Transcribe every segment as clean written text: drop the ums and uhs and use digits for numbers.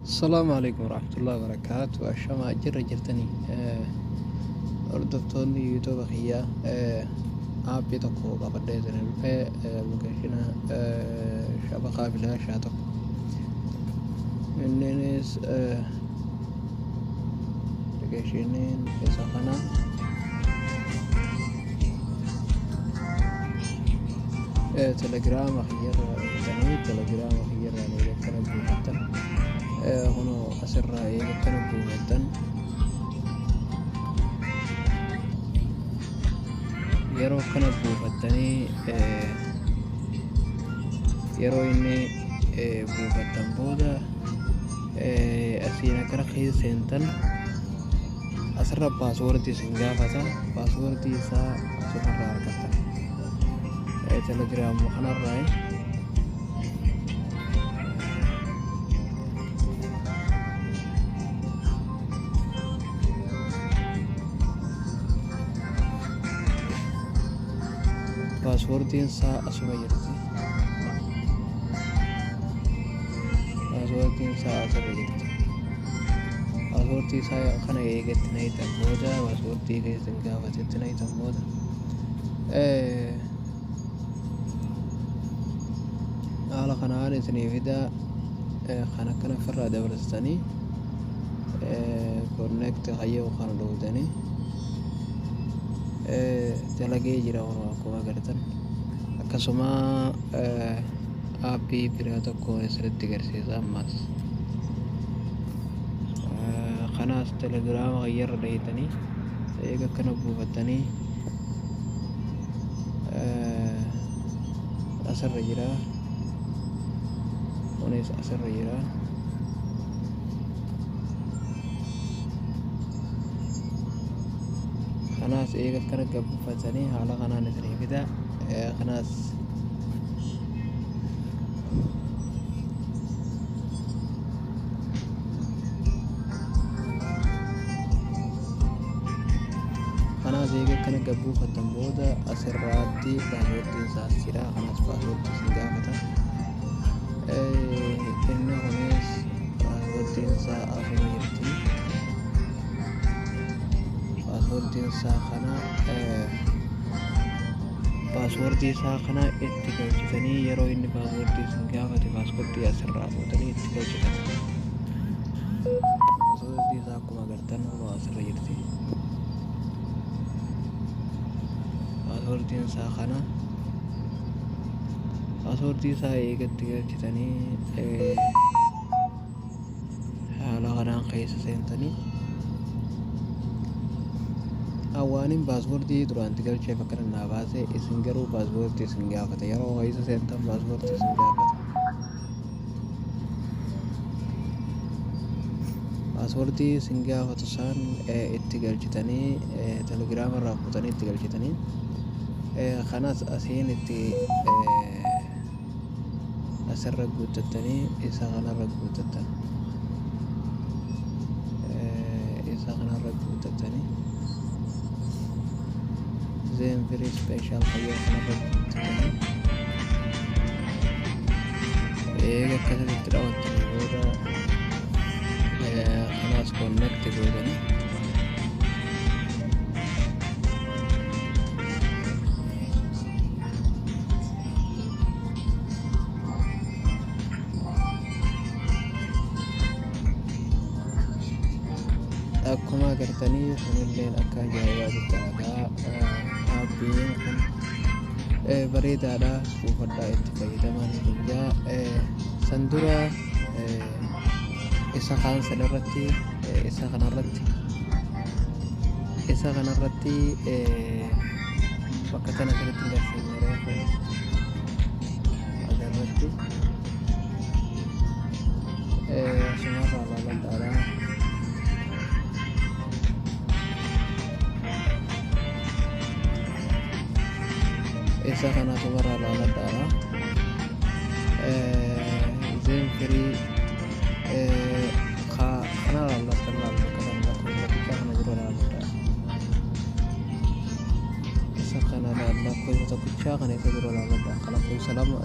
Assalaamu alaikum warahmatullahi wabarakaatu. Ashamaa jirra jirtanii hordoftoonni YouTube kiyyaa, aappii tokko qabadhee isin dhufee, appilikeeshina shabakaa bilaashaa tokko. Inninis appilikeeshiniin isa kana telegiraama kiyyarraa dhaqxanii, telegiraama kiyyarraa eega akkana buufattan, kunoo asirraa eega akkana buufattan, yeroo akkana buufattanii, yeroo inni buufattan booda asiin akkana keessa seentan, asirra paaswoordii isin gaafata. Paaswoordii isaa asumarraa argattan, telegiraamuma kanarraa. Paaswoordiin isaa asuma jirti. Paaswoordiin isaa asirra jirti. Paaswoordii isaa kana eegatti nayitan booda, paaswoordii keessan gaafatetti nayitan booda, haala kanaan isinii fidaa. Kan akkana ofirraa dabarsitanii connect hayyoo kana dhoowwatanii dalagee jira. Kun akkuma agartan, akkasuma aappii biraa tokko isinitti agarsiisa ammas. Kanaas telegiraama kiyyarra dhayitanii, eega akkana buufattanii, asirra jira. Kunis asirra jira. Kanaas eega akkana gabbufatanii, haala kanaan isinii fida. Kanaas eega akkana gabbuufattan booda, asirraatti paaswoordiin isaas jira. Kanaas paaswoordii isin gaafata. Inni kunis paaswoordiin isaa asuma jirti. Paaswoordiin isaa kana, paaswoordii isaa kana itti galchitanii, yeroo inni paaswoordii isin gaafate, paaswoordii asirraa fuutanii itti galchitan. Paaswoordii isaa akkuma agartan kunoo asirra jirti. Paaswoordiin isaa kana. Paaswoordii isaa eegatti galchitanii, haala kanaan keessa seentanii, awwaaniin paaswoordii duraan itti galcheef akkana naa baase. Isin garuu paaswoordii isin gaafata. Yeroo keessa seentan paaswoordii isin gaafata. Paaswoordii isin gaafatu isaan itti galchitanii, telegiraama irraa fuutanii itti galchitanii, kanas asiin itti asirra guuttattanii, isa kanarra guuttattan, isa kanarra guuttattanii, Zain very special fayyoo kanarra guuttattanii, eega akkasitti itti dhawattanii booda, kanaas connect gootanii. Akkuma agartanii, kunilleen akka ajaa'ibaatti dalagaa. Aappiin kun bareedaadha, buufadhaa itti fayyadamaa ni guyyaa. San dura isa kaan san irratti, isa kanarratti bakka tana sirriitti hin garsiifne. Reefu asirratti asumarraa laaladhaadha. Isa kana asumarraa laaladhaadha. Zain free kana laallattan, laal bakka kana, lakkoofsa tokkichaa kana dura laalladha. Isa kana lakkoofsa tokkichaa kana isa dura laalladha. Lakkoofsa lama,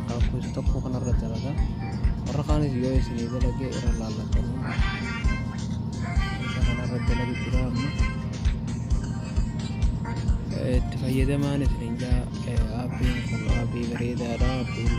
lakkoofsa tokko kanarra dalaga. Warra kaanis yoo isinii dalage irra laallatanii isa kanarra dalagu jira. Amma itti fayyadamaan isinin jaa. Aappiin kun aappii bareedaadha. Aappiin